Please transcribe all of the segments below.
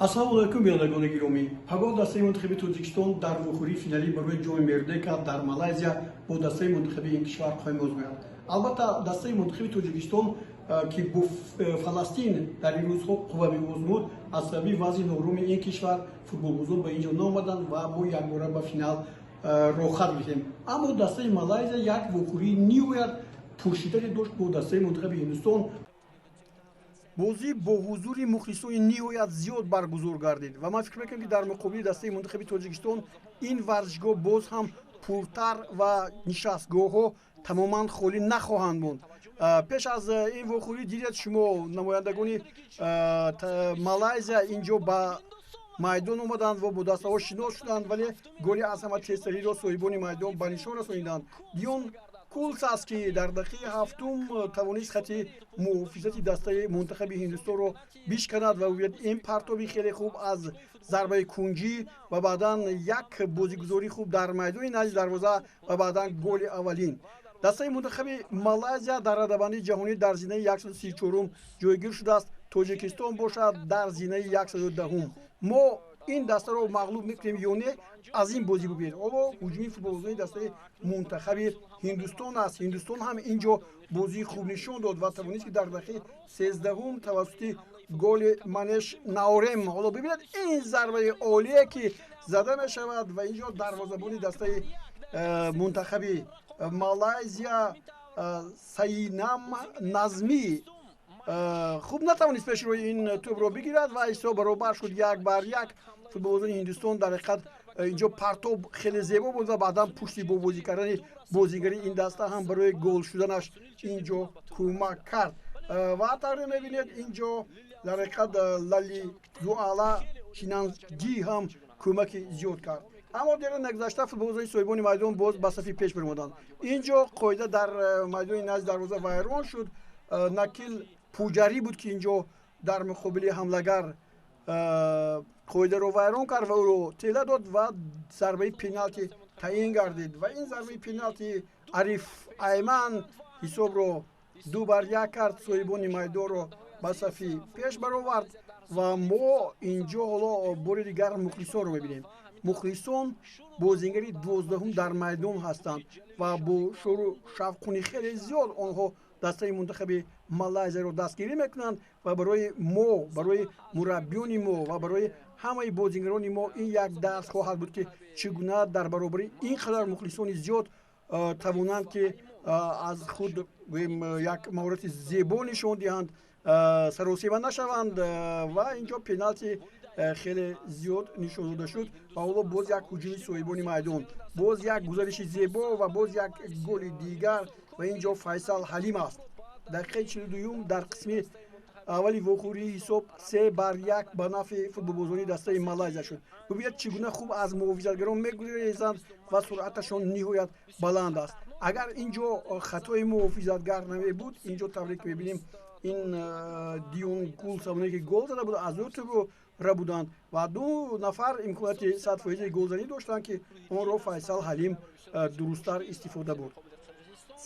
Ассалому алайкум, бинандагони гиромӣ. Пагоҳ дастаи мунтахаби Тоҷикистон дар вохӯрии финалӣ барои Ҷоми Мердека дар Малайзия бо дастаи мунтахаби ин кишвар қоим озмояд. Албатта, дастаи мунтахаби Тоҷикистон, ки бо Фаластин дар ин рӯзҳо қувва меозмуд, аз сабаби вазъи нооруми ин кишвар футболбозон ба ин ҷо наомаданд ва мо якбора ба финал роҳхат гирифтем. Аммо дастаи Малайзия як вохӯрии ниҳоят пуршиддате дошт бо дастаи мунтахаби Ҳиндустон. Бозӣ бо ҳузури мухлисони ниҳоят зиёд баргузор гардид ва ман фикр мекунам, ки дар муқобили дастаи мунтахаби Тоҷикистон ин варзишгоҳ боз ҳам пуртар ва нишастгоҳҳо тамоман холӣ нахоҳанд монд. Пеш аз ин вохӯрӣ дидед шумо, намояндагони Малайзия ин ҷо ба майдон омаданд ва бо дастаҳо шинос шуданд, вале голи аз ҳама тезтариро соҳибони майдон ба нишон расониданд. Дион Кулс аст, ки дар дақиқаи ҳафтум тавонист хати муҳофизати дастаи мунтахаби Ҳиндустонро бишканад ва гӯяд, ин партоби хеле хуб аз зарбаи кунҷӣ ва баъдан як бозигузории хуб дар майдони назди дарвоза ва баъдан голи аввалин. Дастаи мунтахаби Малайзия дар радабандии ҷаҳонӣ дар зинаи 134-ум ҷойгир шудааст, Тоҷикистон бошад дар зинаи 110-ум. Мо ин дастаро мағлуб мекунем ё не, аз ин бозӣ бубинед. Ҳоло ҳуҷуми футболбозони дастаи мунтахаби Ҳиндустон аст. Ҳиндустон ҳам ин ҷо бозии хуб нишон дод ва тавонист, ки дар дақиқаи 13-ум тавассути голи Манеш Наорем. Ҳоло бибинед, ин зарбаи олие, ки зада мешавад, ва ин ҷо дарвозабони дастаи мунтахаби Малайзия Саинам Назмӣ хуб натавонист пешрӯи ин тӯбро бигирад ва ҳисоб баробар шуд, 1-1. Футболбозони Ҳиндустон дар ҳақиқат инҷо партоб хеле зебо буд ва баъдан пушти бо бозӣ кардани бозигари ин даста ҳам барои гол шуданаш инҷо кӯмак кард. Ва тавре мебинед, инҷо дар ҳақиқат Лали Зуала Чинанҷи ҳам кӯмаки зиёд кард. Аммо дера нагузашта футболбозони соҳибони майдон боз ба сафи пеш баромаданд. Инҷо қоида дар майдони назди дарвоза вайрон шуд. Накил Пуҷарӣ буд, ки инҷо дар муқобили ҳамлагар қоидаро вайрон кард ва ӯро тела дод ва зарбаи пеналти таъин гардид. Ва ин зарбаи пеналти Ариф Айман ҳисобро 2-1 кард, соҳибони майдонро ба сафи пеш баровард. Ва мо инҷо ҳоло бори дигар мухлисонро мебинем. Мухлисон бозингари 12-ум дар майдон ҳастанд ва бо шӯру шавқуни хеле зиёд онҳо дастаи мунтахаби Малайзияро дастгирӣ мекунанд. Ва барои мо, барои мураббиёни мо ва барои ҳамаи бозингарони мо ин як дарс хоҳад буд, ки чӣ гуна дар баробари ин қадар мухлисони зиёд тавонанд, ки аз худ як маҳорати зебо нишон диҳанд, саросема нашаванд. Ва инҷо пеналти хеле зиёд нишон дода шуд. Ва ҳоло боз як ҳуҷуми соҳибони майдон, боз як гузариши зебо ва боз як голи дигар, ва ин ҷо Файсал Ҳалим аст. Дақиқаи 42-юм дар қисми аввали вохӯрии ҳисоб 3-1 ба нафъи футболбозони дастаи Малайзия шуд. Бибинед, чӣ гуна хуб аз муҳофизатгарон мегурезанд ва суръаташон ниҳоят баланд аст. Агар ин ҷо хатои муҳофизатгар намебуд, ин ҷо тавре ки мебинем, ин Дион Гулсавоне, ки гол зада буд, аз ӯ тӯбро рабуданд ва ду нафар имконияти 100 фоизи голзанӣ доштанд, ки онро Файсал Ҳалим дурусттар истифода бурд.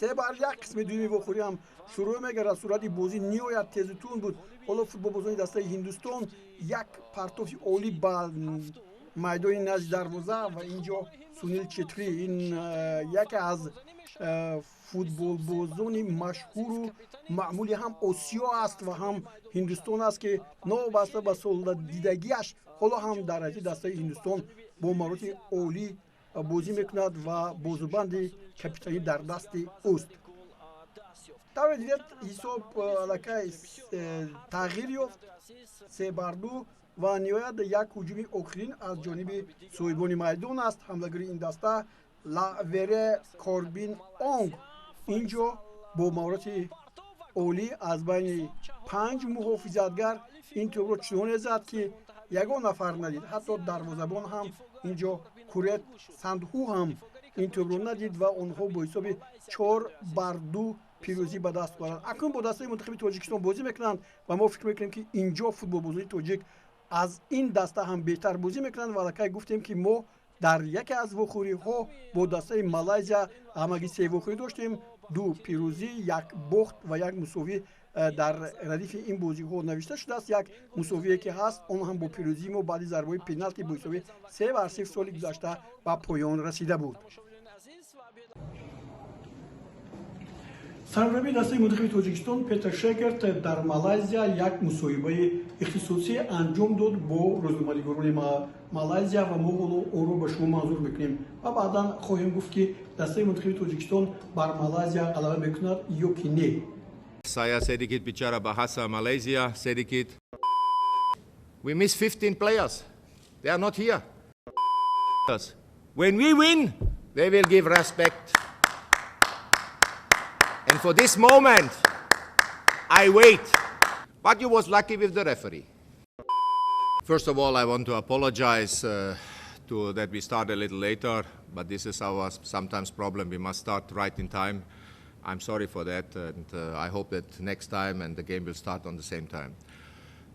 3-1. Қисми дуюми вохӯрӣ ҳам шурӯъ мегардад. Суръати бозӣ ниҳоят тезу тунд буд. Ҳоло футболбозони дастаи Ҳиндустон, як партофи олӣ ба майдони назди дарвоза ва инҷо Сунил Четри, ин яке аз футболбозони машҳуру маъмули ҳам Осиё аст ва ҳам Ҳиндустон аст, ки новобаста ба солдидагиаш ҳоло ҳам дар ҳайати дастаи Ҳиндустон бо маҳорати олӣ бозӣ мекунад ва бозубанди капитанӣ дар дасти ӯст. Тавре дидед, ҳисоб аллакай тағйир ёфт, 3-2. Ва ниҳоят як ҳуҷуми охирин аз ҷониби соҳибони майдон аст. Ҳамлагари ин даста Лавере Корбин Онг ин ҷо бо маҳорати олӣ аз байни панҷ муҳофизатгар ин тӯбро чуноне зад, ки ягон нафар надид. Ҳатто дарвозабон ҳам ин ҷо Курет Сандҳу ҳам ин тӯбро надид ва онҳо бо ҳисоби 4-2 пирӯзӣ ба даст оварданд. Акнун бо дастаи мунтахаби Тоҷикистон бозӣ мекунанд ва мо фикр мекунем, ки инҷо футболбозони тоҷик аз ин даста ҳам беҳтар бозӣ мекунанд. Ва аллакай гуфтем, ки мо дар яке аз вохӯриҳо бо дастаи Малайзия ҳамагӣ се вохӯрӣ доштем: ду пирӯзӣ, як бохт ва як мусовӣ. Дар радифи ин бозиҳо навишта шудааст. Як мусовие ки ҳаст, он ҳам бо пирӯзии мо баъди зарбаҳои пеналти бо ҳисоби 3-0 соли гузашта ба поён расида буд. Сармураббии дастаи мунтахаби Тоҷикистон Петр Шекерт дар Малайзия як мусоҳибаи ихтисосӣ анҷом дод бо рӯзноманигорони Малайзия ва мо ҳоло онро ба шумо манзур мекунем ва баъдан хоҳем гуфт, ки дастаи мунтахаби Тоҷикистон бар Малайзия ғалаба мекунад ё ки не. Saya sedikit bicara bahasa Malaysia, sedikit. We miss 15 players. They are not here. When we win, they will give respect. And for this moment, I wait. But you was lucky with the referee. First of all, I want to apologize to that we start a little later, but this is our sometimes problem. We must start right in time. I'm sorry for that, and I hope that next time and the game will start on the same time.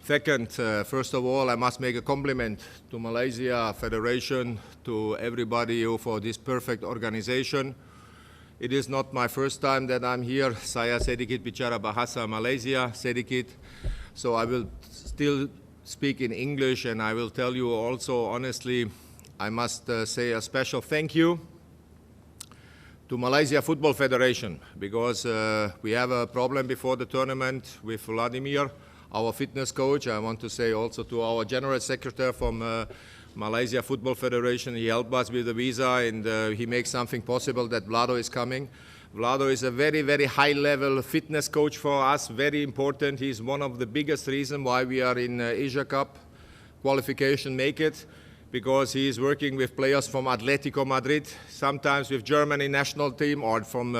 Second, first of all, I must make a compliment to Malaysia Federation, to everybody for this perfect organization. It is not my first time that I'm here. Saya sedikit bicara bahasa Malaysia, sedikit. So I will still speak in English, and I will tell you also, honestly, I must say a special thank you to Malaysia Football Federation, because we have a problem before the tournament with Vladimir, our fitness coach. I want to say also to our general secretary from Malaysia Football Federation, he helped us with the visa, and he makes something possible that Vlado is coming. Vlado is a very, very high-level fitness coach for us, very important. He's one of the biggest reasons why we are in Asia Cup qualification, make it, because he is working with players from Atletico Madrid, sometimes with Germany national team or from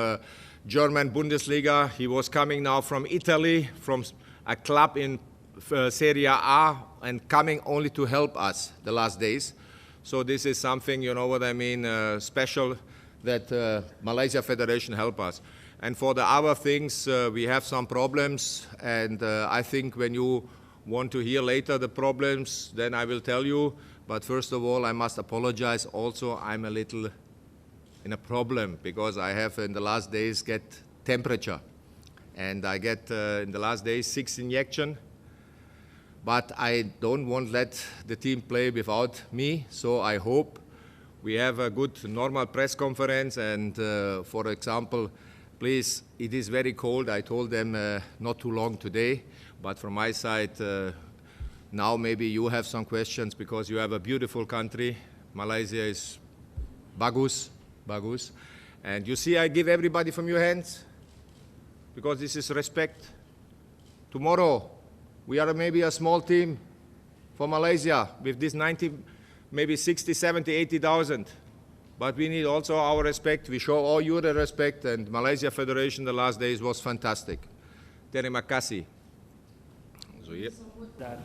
German Bundesliga. He was coming now from Italy, from a club in Serie A, and coming only to help us the last days. So this is something, you know what I mean, special that Malaysia Federation help us. And for the other things, we have some problems, and I think when you want to hear later the problems, then I will tell you. But first of all, I must apologize also. I'm a little in a problem because I have in the last days get temperature. And I get in the last days 6 injection. But I don't want let the team play without me. So I hope we have a good normal press conference. And for example, please, it is very cold. I told them not too long today. But from my side, now maybe you have some questions because you have a beautiful country. Malaysia is bagus, bagus. And you see, I give everybody from your hands because this is respect. Tomorrow, we are maybe a small team for Malaysia with this 90, maybe 60, 70, 80,000. But we need also our respect. We show all you the respect, and Malaysia Federation the last days was fantastic. Terima kasih. So, yeah. дар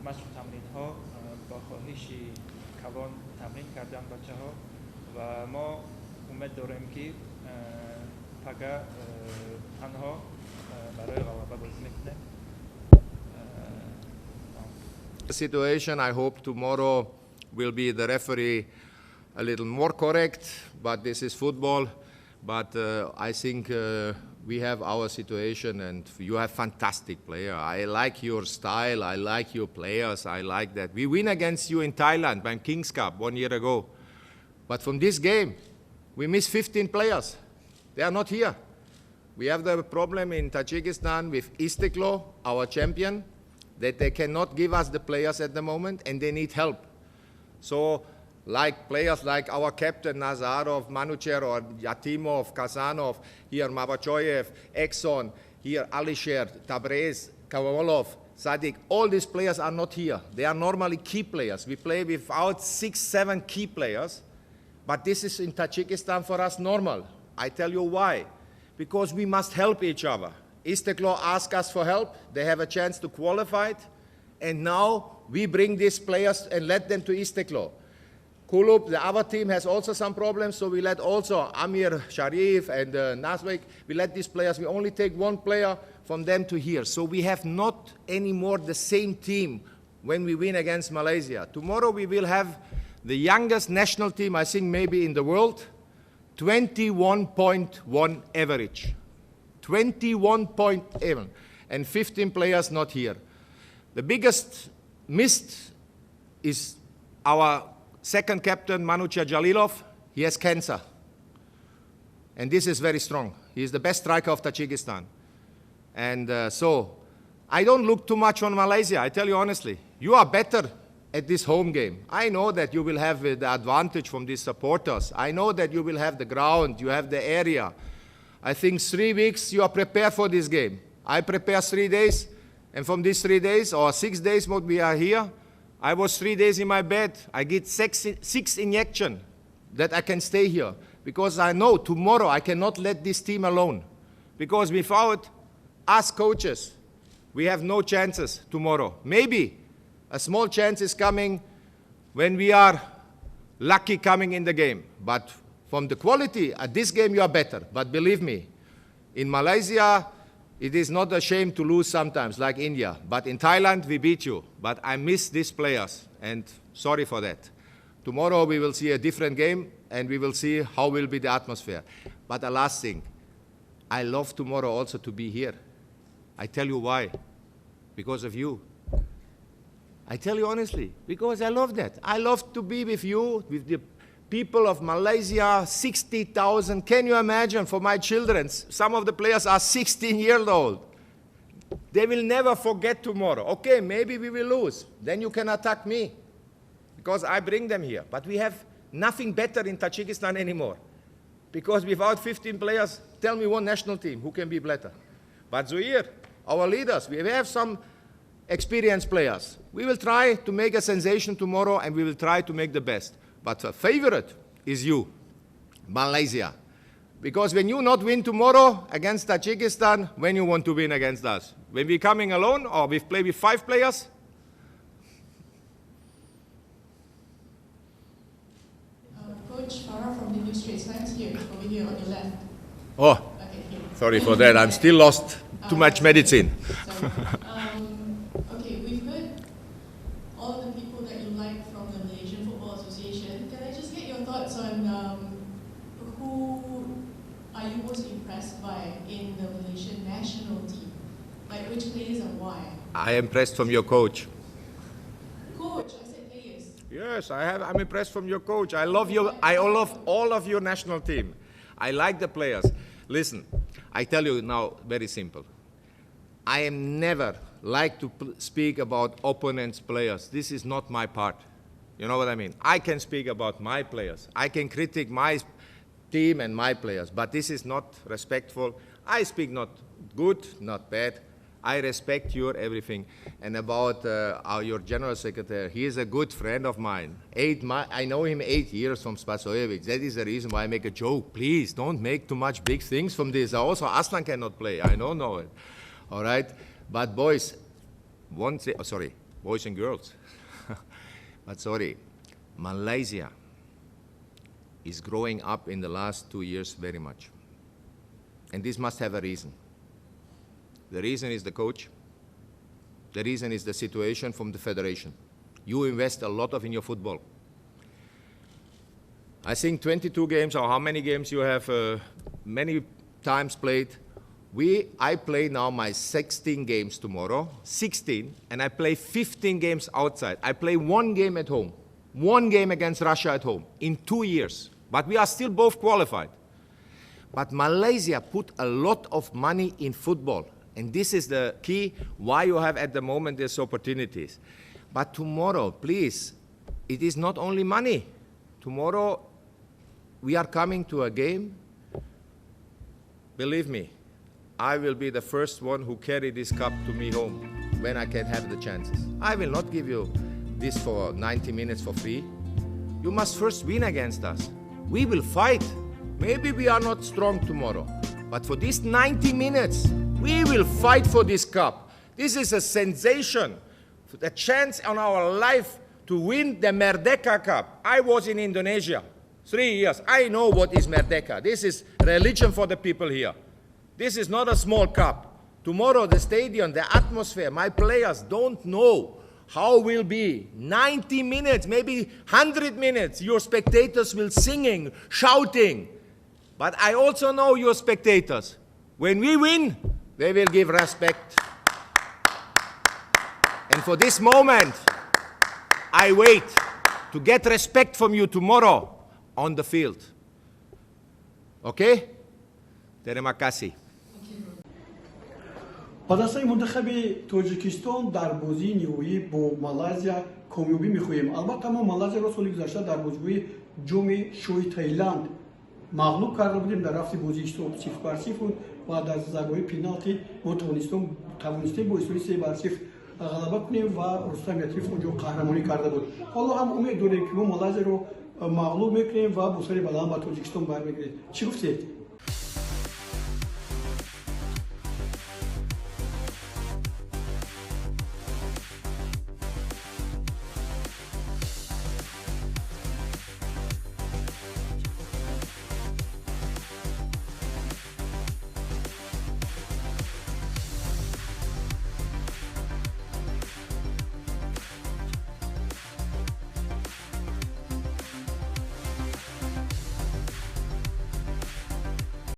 машқу тамринҳо бо хоҳиши калон тамрин карданд бачаҳо ва мо умед дорем, ки пага танҳо барои ғалаба бозӣ мекунем. Situation, I hope tomorrow will be the referee a little more correct, but this is football. But I think we have our situation, and you have fantastic player. I like your style, I like your players, I like that. We win against you in Thailand by Kings Cup 1 year ago. But from this game, we miss 15 players. They are not here. We have the problem in Tajikistan with Istiklol, our champion, that they cannot give us the players at the moment, and they need help. So, like players like our captain Nazarov, Manucher, or Yatimov, Kazanov, here Mabachoyev, Exxon, here Alisher, Tabrez, Kavalov, Sadiq, all these players are not here. They are normally key players. We play without 6, 7 key players, but this is in Tajikistan for us normal. I tell you why. Because we must help each other. Istiklol asked us for help. They have a chance to qualify it. And now we bring these players and let them to Istiklol. Kulub, the other team, has also some problems, so we let also Amir Sharif and Naswek, we let these players, we only take one player from them to here. So we have not anymore the same team when we win against Malaysia. Tomorrow we will have the youngest national team, I think maybe in the world, 21.1 average. 21.7. And 15 players not here. The biggest missed is our second captain, Manucher Jalilov. He has cancer. And this is very strong. He is the best striker of Tajikistan. And so I don't look too much on Malaysia, I tell you honestly. You are better at this home game. I know that you will have the advantage from these supporters. I know that you will have the ground, you have the area. I think 3 weeks you are prepared for this game. I prepare 3 days, and from these 3 days or 6 days what we are here, I was 3 days in my bed. I get six injection that I can stay here because I know tomorrow I cannot let this team alone. Because without us coaches, we have no chances tomorrow. Maybe a small chance is coming when we are lucky coming in the game. But from the quality, at this game you are better. But believe me, in Malaysia, it is not a shame to lose sometimes, like India. But in Thailand, we beat you. But I miss these players, and sorry for that. Tomorrow we will see a different game, and we will see how will be the atmosphere. But the last thing, I love tomorrow also to be here. I tell you why. Because of you. I tell you honestly, because I love that. I love to be with you, with the people of Malaysia, 60,000. Can you imagine for my children? Some of the players are 16 years old. They will never forget tomorrow. Okay, maybe we will lose. Then you can attack me because I bring them here. But we have nothing better in Tajikistan anymore because without 15 players, tell me one national team who can be better. But Zoir, our leaders, we have some experienced players. We will try to make a sensation tomorrow and we will try to make the best. But the favorite is you, Malaysia. Because when you not win tomorrow against Tajikistan, when you want to win against us? When we coming alone or we play with 5 players? Coach Farah from the New Straits Times here, over here on your left. Oh, okay, here. Sorry for that. I'm still lost. Too much medicine. Sorry. Okay, we've heard all the people that you like from the Malaysian Football Association. Can I just get your thoughts on who are you most impressed by in the Malaysian national team? Like which players and why? I am impressed from your coach. Coach, I said players. Yes, I have. I'm impressed from your coach. I love you. I love all of your national team. I like the players. Listen, I tell you now, very simple. I am never like to speak about opponents' players. This is not my part. You know what I mean? I can speak about my players. I can critique my team and my players, but this is not respectful. I speak not good, not bad. I respect your everything. And about your general secretary, he is a good friend of mine. I know him 8 years from Spasojevic. That is the reason why I make a joke. Please don't make too much big things from this. Also, Aslan cannot play. I don't know it. All right? But boys, boys and girls. But sorry, Malaysia is growing up in the last 2 years very much. And this must have a reason. The reason is the coach. The reason is the situation from the federation. You invest a lot of in your football. I think 22 games or how many games you have many times played. I play now my 16 games tomorrow, 16, and I play 15 games outside. I play 1 game at home, 1 game against Russia at home in 2 years. But we are still both qualified. But Malaysia put a lot of money in football. And this is the key why you have at the moment these opportunities. But tomorrow, please, it is not only money. Tomorrow, we are coming to a game. Believe me, I will be the first one who carry this cup to me home when I can have the chances. I will not give you this for 90 minutes for free. You must first win against us. We will fight. Maybe we are not strong tomorrow, but for these 90 minutes, we will fight for this cup. This is a sensation, the chance on our life to win the Merdeka Cup. I was in Indonesia 3 years. I know what is Merdeka. This is religion for the people here. This is not a small cup. Tomorrow, the stadium, the atmosphere, my players don't know how will be. 90 minutes, maybe 100 minutes, your spectators will singing, shouting. But I also know your spectators. When we win, they will give respect. And for this moment, I wait to get respect from you tomorrow on the field. Okay? Terima kasih. Ба дастаи мунтахаби Тоҷикистон дар бозии ниҳоӣ бо Малайзия комёбӣ мехоҳем. Албатта, мо Малайзияро соли гузашта дар бозиҳои Ҷоми Шоҳи Таиланд мағлуб карда будем. Дар рафти бозӣ ҳисоб 0-0 буд ва дар зарбаҳои пеналти мо тавонистем бо ҳисоби 3-0 ғалаба кунем ва Рустам Ятимов онҷо қаҳрамонӣ карда буд. Ҳоло ҳам умед дорем, ки мо Малайзияро мағлуб мекунем ва бо сари баланд ба Тоҷикистон бармегардем. Чӣ гуфтед?